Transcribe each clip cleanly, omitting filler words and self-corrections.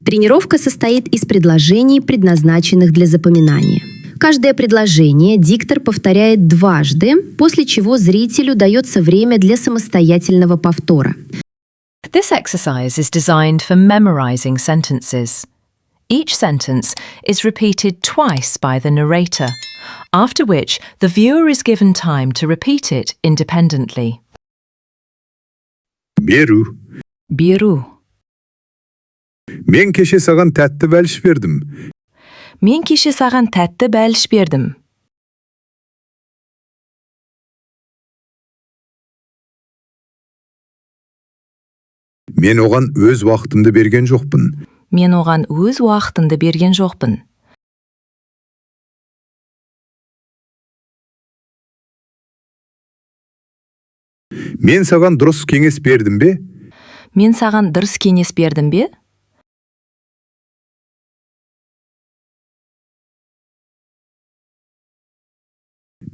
Тренировка состоит из предложений, предназначенных для запоминания. Каждое предложение диктор повторяет дважды, после чего зрителю дается время для самостоятельного повтора. This exercise is designed for memorizing sentences. Each sentence is repeated twice by the narrator, after which the viewer is given time to repeat it independently. Беру. Беру. Мен кеше саған тәтті бәліш бердім. Мен кеше саған тәтті бәліш бердім. Мен оған өз уақытымды берген жоқпын. Мен оған өз уақытымды берген жоқпын. Мен саған дұрыс кеңес бердім бе? Мен саған дұрыс кеңес бердім бе?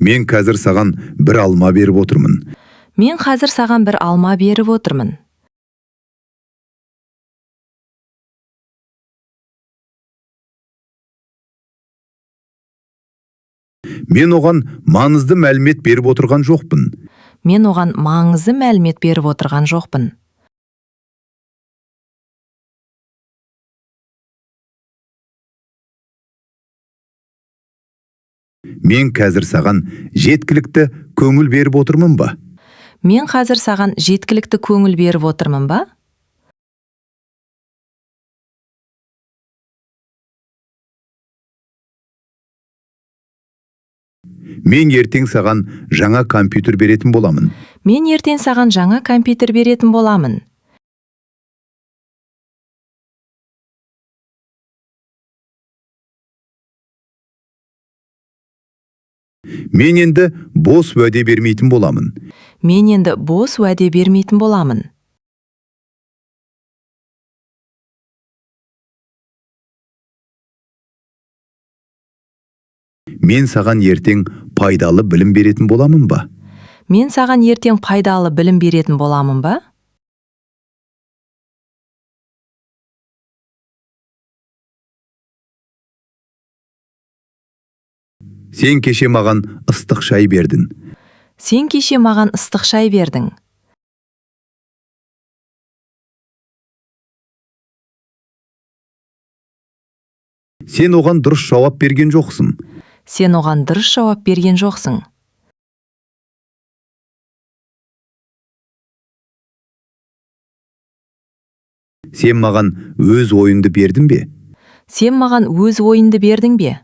Мен қазір саған бір алма беріп отырмын. Мен қазір саған бір алма беріп отырмын. Мен оған маңызды мәлімет беріп отырған жоқпын. Мен оған маңызды мәлімет беріп отырған жоқпын. Мен қазір саған жеткілікті көңіл беріп отырмын ба? Мен қазір саған жеткілікті көңіл беріп отырмын ба? Мен ертең саған жаңа компьютер беретін боламын. Мен ертең саған жаңа компьютер беретін боламын. Мен енді бос уәде бермейтін боламын. Мен енді бос уәде бермейтін боламын. Мен саған ертең пайдалы білім беретін боламын ба? Мен саған ертең пайдалы білім беретін боламын ба? Сен кеше маған ыстық шай бердің. Сен кеше маған ыстық шай бердің. Сен оған дұрыс жауап берген жоқсың. Сен оған дұрыс жауап берген жоқсың. Сен маған өз ойыңды бердің бе? Сен маған өз ойыңды бердің бе?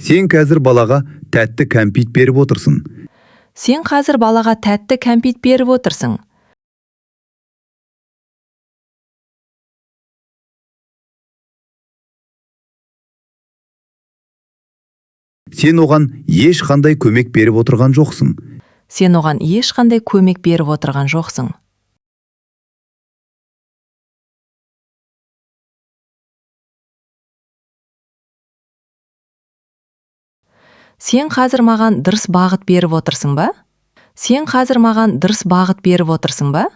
Сен қазір балаға тәтті кәмпит беріп отырсың. Сен қазір балаға тәтті кәмпит беріп отырсың. Сен оған ешқандай көмек беріп отырған жоқсың. Сен оған ешқандай көмек беріп отырған жоқсың. Сен қазір маған дұрыс бағыт беріп отырсың ба? Сен қазір маған дұрыс бағыт беріп отырсың ба?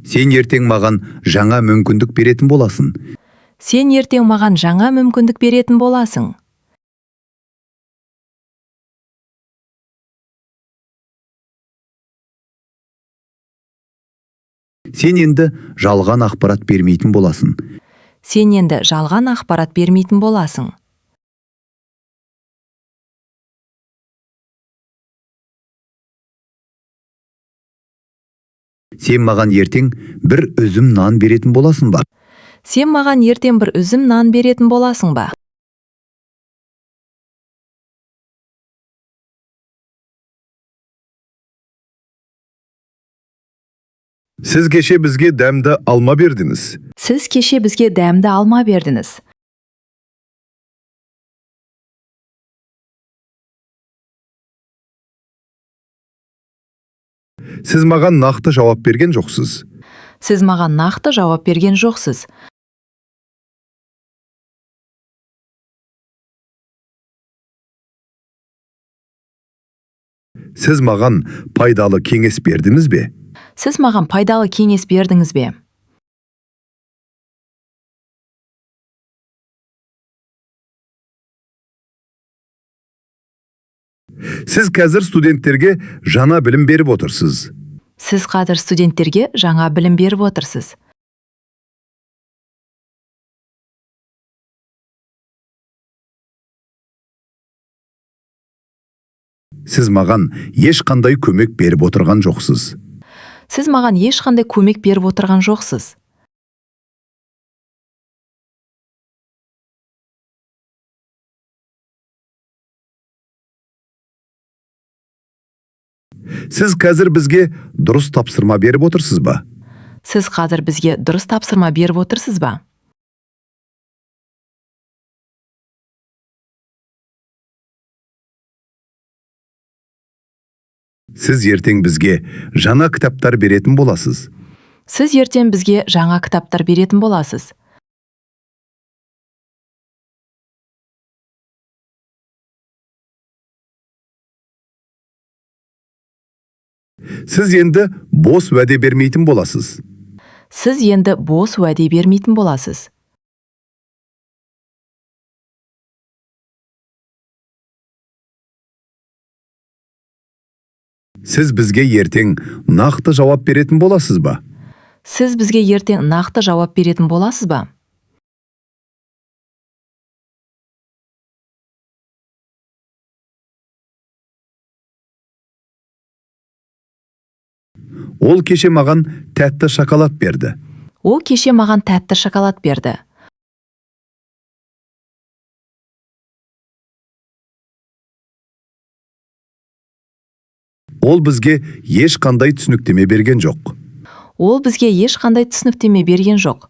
Сен ертең маған жаңа мүмкіндік беретін боласың. Сен ертең маған жаңа мүмкіндік беретін боласың. Сен енді жалған ақпарат бермейтін боласың. Сен енді жалған ақпарат бермейтін боласың. Сен маған ертең бір үзім нан беретін боласың ба? Сен маған ертең бір үзім нан беретін боласың ба? Сіз кеше бізге дәмді алма бердіңіз. Сіз кеше бізге дәмді алма бердіңіз. Сіз маған нақты жауап берген жоқсыз. Сіз маған нақты жауап берген жоқсыз. Сіз маған пайдалы кеңес бердіңіз бе? Сіз маған пайдалы кеңес бердіңіз бе? Сіз қазір студенттерге жаңа білім беріп отырсыз. Сіз қазір студенттерге жаңа білім беріп отырсыз. Сіз маған ешқандай көмек беріп отырған жоқсыз. Сіз маған ешқандай көмек беріп отырған жоқсыз. Сіз қазір бізге дұрыс тапсырма беріп отырсыз ба? Сіз қазір бізге дұрыс тапсырма беріп отырсыз ба? Сіз ертең бізге жаңа кітаптар беретін боласыз. Сіз ертең бізге жаңа кітаптар беретін боласыз. Сіз енді бос уәде бермейтін боласыз. Сіз енді бос уәде бермейтін боласыз. Сіз бізге ертең нақты жауап беретін боласыз ба? Сіз бізге ертең нақты жауап беретін боласыз ба? Ол кеше маған тәтті шоколад берді. Ол кеше маған тәтті шоколад берді. Ол бізге ешқандай түсініктеме берген жоқ. Ол бізге ешқандай түсініктеме берген жоқ.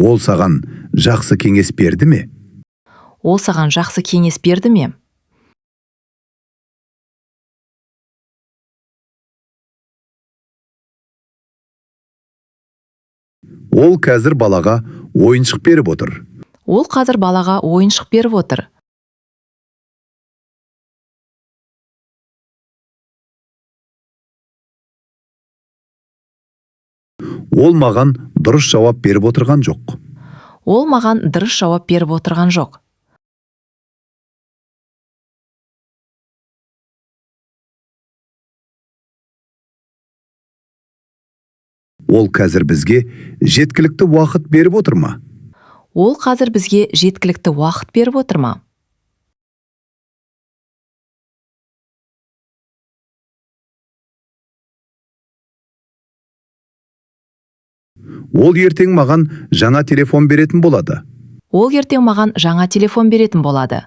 Ол саған жақсы кеңес берді ме? Ол саған жақсы кеңес берді ме? Ол қазір балаға ойыншық беріп отыр. Ол қазір балаға ойыншық беріп отыр. Ол маған дұрыс жауап беріп отырған жоқ. Ол маған дұрыс жауап беріп отырған жоқ. Ол қазір бізге жеткілікті уақыт беріп отыр ма? Ол қазір бізге жеткілікті уақыт беріп отыр ма? Ол ертең маған жаңа телефон беретін болады. Ол ертең маған жаңа телефон беретін болады.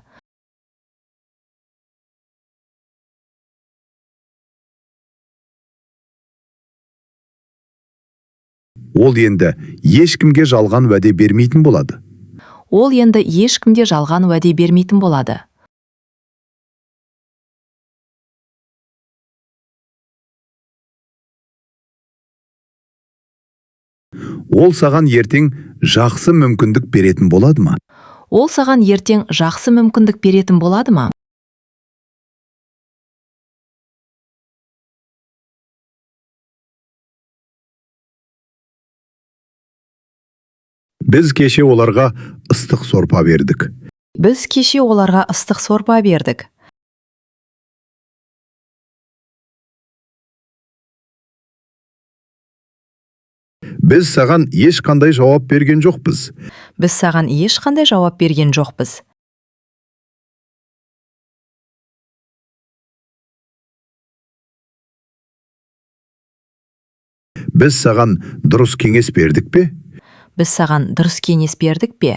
Ол енді ешкімге жалған уәде бермейтін болады. Ол енді ешкімге жалған уәде бермейтін болады. Ол саған ертең жақсы мүмкіндік беретін болады ма? Ол саған ертең жақсы мүмкіндік беретін болады ма? Біз кеше оларға ыстық сорпа бердік. Біз кеше оларға ыстық сорпа бердік. Біз саған ешқандай жауап берген жоқпыз. Біз саған ешқандай жауап берген жоқпыз. Біз саған дұрыс кеңес бердік пе? Біз саған дұрыс кеңес бердік пе?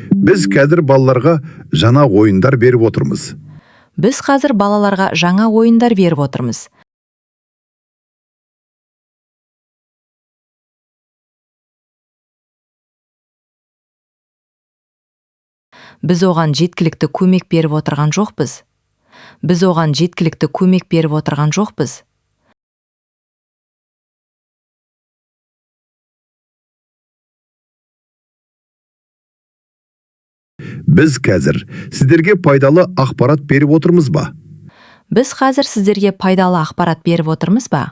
Біз қазір балаларға жаңа ойындар беріп отырмыз. Біз қазір балаларға жаңа ойындар беріп отырмыз. Біз оған жеткілікті көмек беріп отырған жоқпыз. Біз оған жеткілікті көмек беріп отырған жоқпыз. Біз қазір сіздерге пайдалы ақпарат беріп отырмыз ба? Біз қазір сіздерге пайдалы ақпарат беріп отырмыз ба?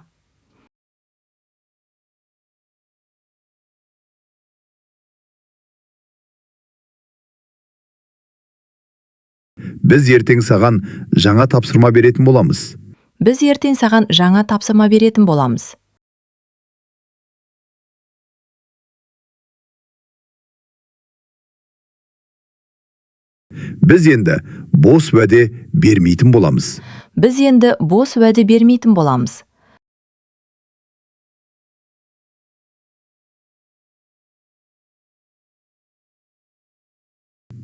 Біз ертең саған жаңа тапсырма беретін боламыз. Біз ертең саған жаңа тапсырма беретін боламыз. Біз енді бос уәде бермейтін боламыз. Біз енді бос уәде бермейтін боламыз.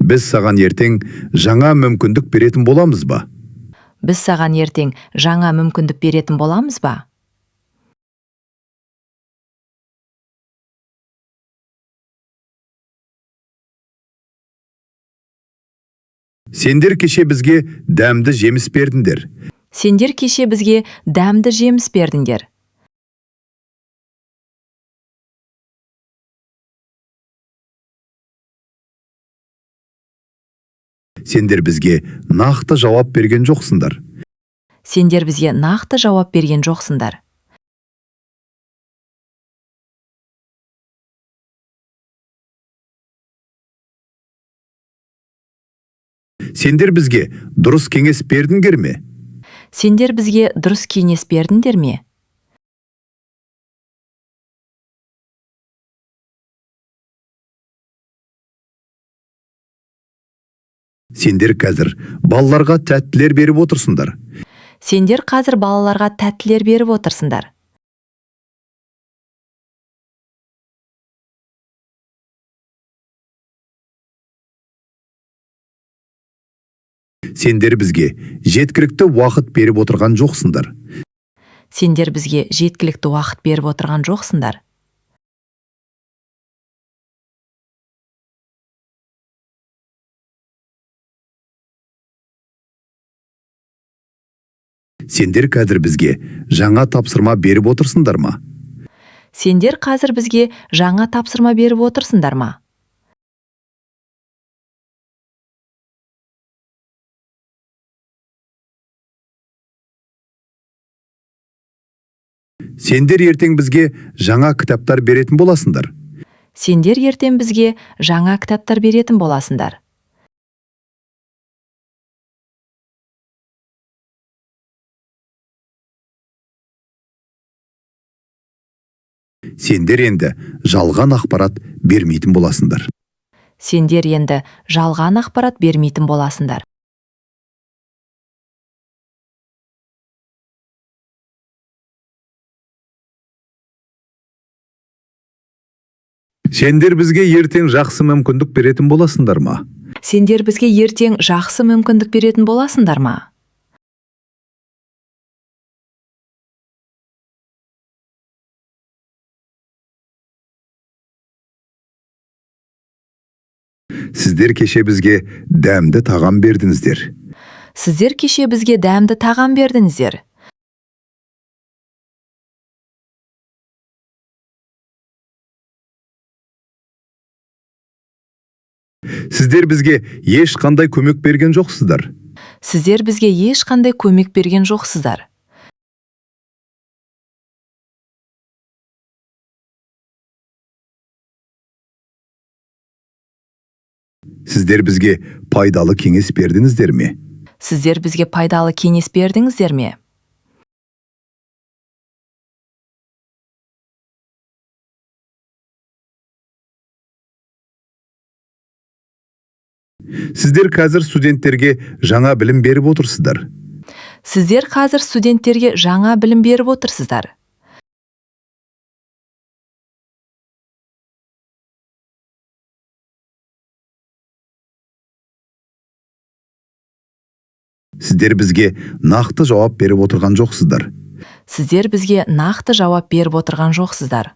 Біз саған ертең жаңа мүмкіндік беретін боламыз ба? Біз саған ертең жаңа мүмкіндік беретін боламыз ба? Сендер кеше бізге дәмді жеміс бердіңдер. Сендер кеше бізге дәмді жеміс бердіңдер. Сендер бізге нақты жауап берген жоқсыңдар. Сендер бізге нақты жауап берген жоқсыңдар. Сендер бізге дұрыс кеңес бердіңдер ме? Сендер бізге дұрыс кеңес бердіңдер ме? Сендер қазір балаларға тәттілер беріп отырсыңдар. Сендер қазір балаларға тәттілер беріп отырсыңдар. Сендер бізге жеткілікті уақыт беріп отырған жоқсыңдар. Сендер бізге жеткілікті уақыт беріп отырған жоқсыңдар. Сендер қазір бізге жаңа тапсырма беріп отырсыңдар ма? Сендер қазір бізге жаңа тапсырма беріп отырсыңдар ма? Сендер ертең бізге жаңа кітаптар беретін боласыңдар. Сендер ертең бізге жаңа кітаптар беретін боласыңдар. Сендер енді жалған ақпарат бермейтін боласыңдар. Сендер енді жалған ақпарат бермейтін боласыңдар. Сендер бізге ертең жақсы мүмкіндік беретін боласыңдар ма? Сендер бізге ертең жақсы мүмкіндік беретін боласыңдар ма? Сіздер кеше бізге дәмді тағам бердіңіздер. Сіздер кеше бізге дәмді тағам бердіңіздер. Сіздер бізге ешқандай көмек берген жоқсыздар. Сіздер бізге ешқандай көмек берген жоқсыздар. Сіздер бізге пайдалы кеңес бердіңіздер ме? Сіздер бізге пайдалы кеңес бердіңіздер ме? Сіздер қазір студенттерге жаңа білім беріп отырсыздар. Сіздер қазір студенттерге жаңа білім беріп отырсыздар. Сіздер бізге нақты жауап беріп отырған жоқсыздар. Сіздер бізге нақты жауап беріп отырған жоқсыздар.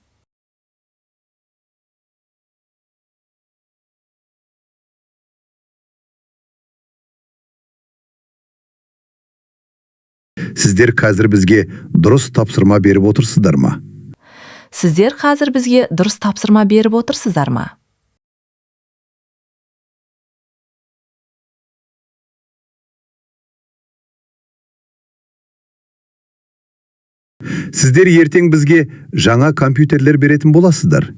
Сіздер қазір бізге дұрыс тапсырма беріп отырсыздар ма? Сіздер қазір бізге дұрыс тапсырма беріп отырсыздар ма? Сіздер ертең бізге жаңа компьютерлер беретін боласыздар.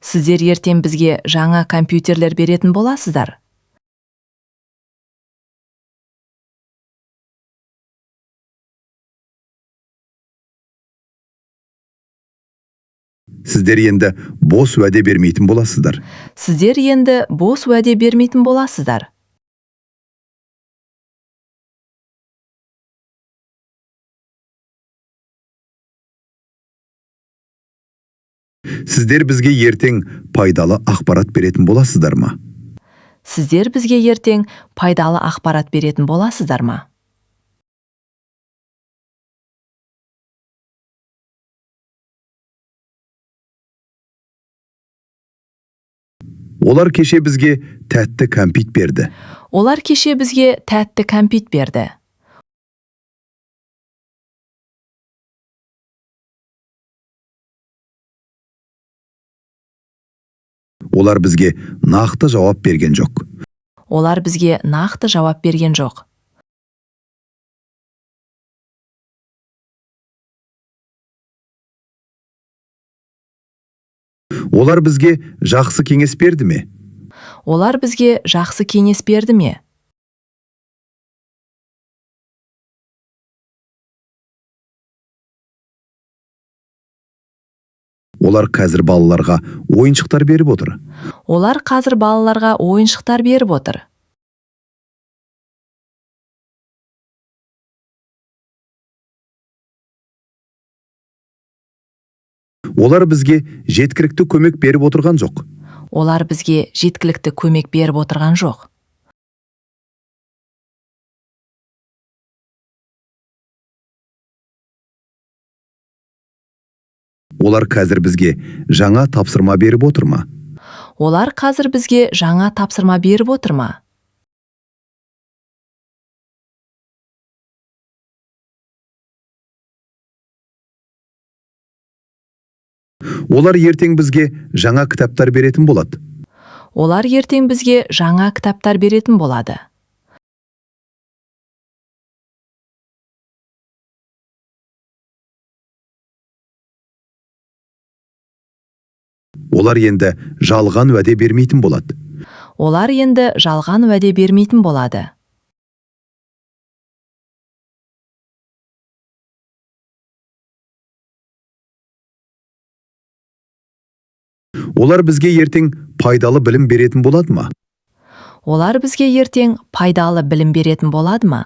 Сіздер ертең бізге жаңа компьютерлер беретін боласыздар. Сіздер енді бос уәде бермейтін боласыздар. Сіздер енді бос уәде бермейтін боласыздар. Сіздер бізге ертең пайдалы ақпарат беретін боласыздар ма? Сіздер бізге ертең пайдалы ақпарат беретін боласыздар ма? Олар кеше бізге тәтті кәмпит берді. Олар кеше бізге тәтті кәмпит берді. Олар бізге нақты жауап берген жоқ. Олар бізге нақты жауап берген жоқ. Олар бізге жақсы кеңес берді ме? Олар бізге жақсы кеңес берді ме? Олар қазір балаларға ойыншықтар беріп отыр. Олар қазір балаларға ойыншықтар беріп отыр. Олар бізге жеткілікті көмек беріп отырған жоқ. Олар бізге жеткілікті көмек беріп отырған жоқ. Олар қазір бізге жаңа тапсырма беріп отыр ма? Олар қазір бізге жаңа тапсырма беріп отыр ма? Олар ертең бізге жаңа кітаптар беретін болады. Олар ертең бізге жаңа кітаптар беретін болады. Олар енді жалған уәде бермейтін болады. Олар енді жалған уәде бермейтін болады. Олар бізге ертең пайдалы білім беретін болады ма? Олар бізге ертең пайдалы білім беретін болады ма?